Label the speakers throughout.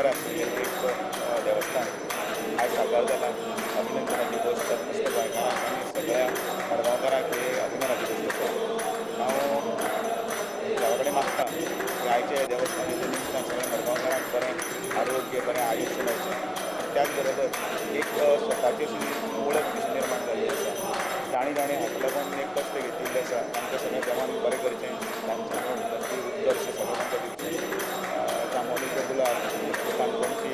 Speaker 1: मुखार आशिल्लें एक देवस्थान आयज साकार जालां. अभिनंदनाची गोश्ट समस्त गोंयकारांक आनी सगळ्या मडगांवकारांक ही अभिमानाची गोश्ट आसा. हांव देवा कडेन मागता की आयच्या देवस्थानाच्या निमतान सगळ्या मडगांवकारांक बरें आरोग्य, बरें आयुश्य मेळचें. त्याच बरोबर एक स्वताची अशी वळख कशी निर्माण जाल्ली आसा. जाणी जाणी हाका लागून एक कश्ट घेतिल्ले आसा तांकां सगळें देवान बरें करचें, तांचें उन्नती उत्कर्श सगळें तांकां दिवचें. चामोलीचे गुलाब, काणकोणची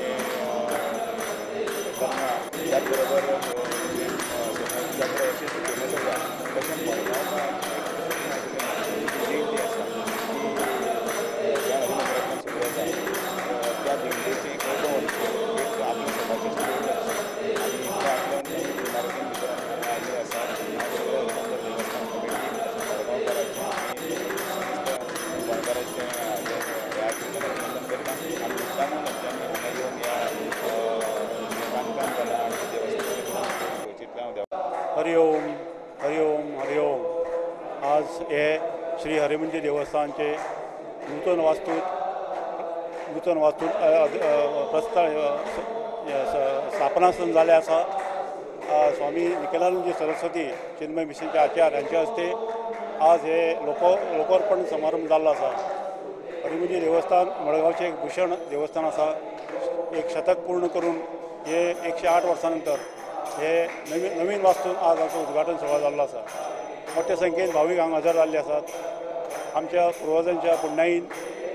Speaker 1: कन्या, त्याच बरोबर जात्रा अशी फेमस आसा. तशें मडगांव एक दिंडी आसा ती ह्या हरिमंदिरांतल्यान सुरू जाता. त्या दिंडीचें एक एक आपल्या स्वताचें वळख आसा आनी त्या आपल्या नवीन इमारतीन भितर आमी हांगा आयिल्ले आसा. हांव सगळ्या हरिमंदर देवस्थान कमिटी तशें मडगांवकाराचें आनी समस्त गोंयकाराचें ह्या अभिनंदन करता आनी मुद्दामून तांच्यांनी हांगा येवन ह्या बांदकाम जालां आनी देवस्थानाचें घेवचें हांव देवा.
Speaker 2: हरि ओम, हरि ओम, हरि ओम. आज हे श्री हरिमंदिर देवस्थानचे नूतन वास्तू प्रस्ताव स्थापना जाल्लें आसा. स्वामी निखिलानंदजी सरस्वती चिन्मय मिशनचे आचार्य हांचे हस्ते आज हे लोकार्पण समारंभ जाल्लो आसा. हरिमंदिर देवस्थान मडगांवचें एक भूषण देवस्थान आसा. एक शतक पूर्ण करून हे 108 वर्सां नंतर हे नवीन वास्तून आज हाचो उद्घाटन सुवाळो जाल्लो आसा. मोठ्या संख्येन भावीक हांगा हजर जाल्ले आसात. आमच्या पुर्वजांच्या पुण्यायेन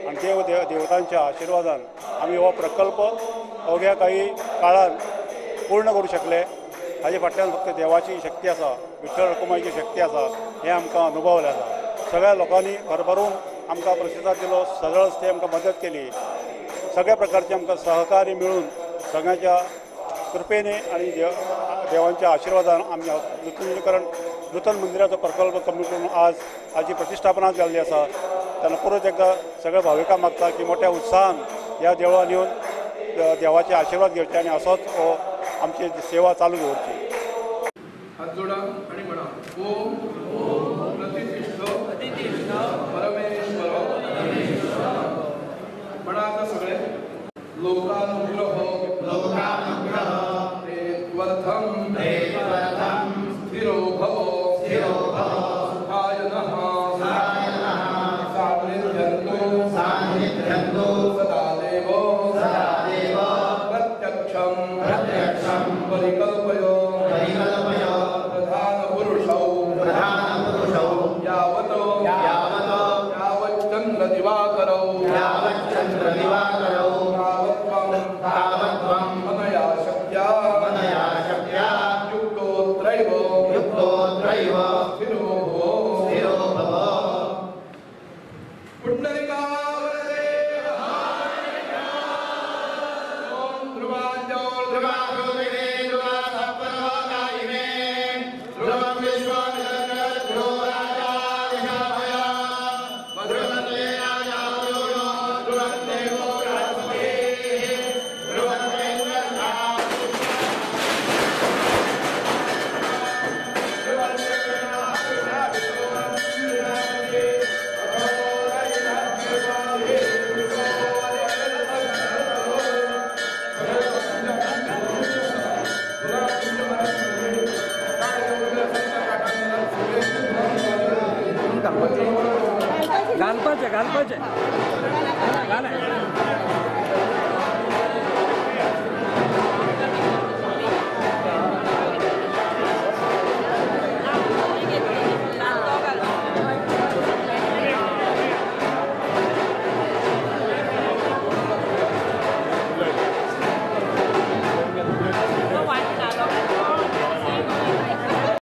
Speaker 2: आनी देव देवतांच्या आशिर्वादान आमी हो प्रकल्प अवघ्या काही काळान पूर्ण करूं शकले. हाजे फाटल्यान फक्त देवाची शक्ती आसा, विठ्ठल रखुमाईची शक्ती आसा हें आमकां अनुभवलें आसा. सगळ्या लोकांनी भरभरून आमकां प्रतिसाद दिलो, सगळंच ते आमकां मदत केली. सगळ्या प्रकारचे आमकां सहकार्य मेळून सगळ्यांच्या कृपेने आनी देवांच्या आशिर्वादान आमी नूतन मंदिराचो प्रकल्प कमी करून आज हाजी प्रतिष्ठापना जाल्ली आसा. तेन्ना परत एकदां सगळ्या भाविकां मागता की मोठ्या उत्साहान ह्या देवळान येवन देवाचे आशिर्वाद घेवचे आनी असोच हो आमची सेवा चालू दवरची.
Speaker 3: हात जोडा आणि म्हणा ओम प्रतिष्ठ परमेश्वर. म्हणा आता सगळे लोकानुग्रह प्रेत्वर्थं स्थिरो भव सुखाय नः सान्निध्यन्तु सदा देवो प्रत्यक्षं परिकल्पय प्रधानपुरुषौ यावत् यावच्चन्द्रदिवाकरौ तावत्त्वं अनया शक्त्या युक्तोऽत्रैव स्थिरो भव.
Speaker 4: घालपाचें घालपाचें घाल.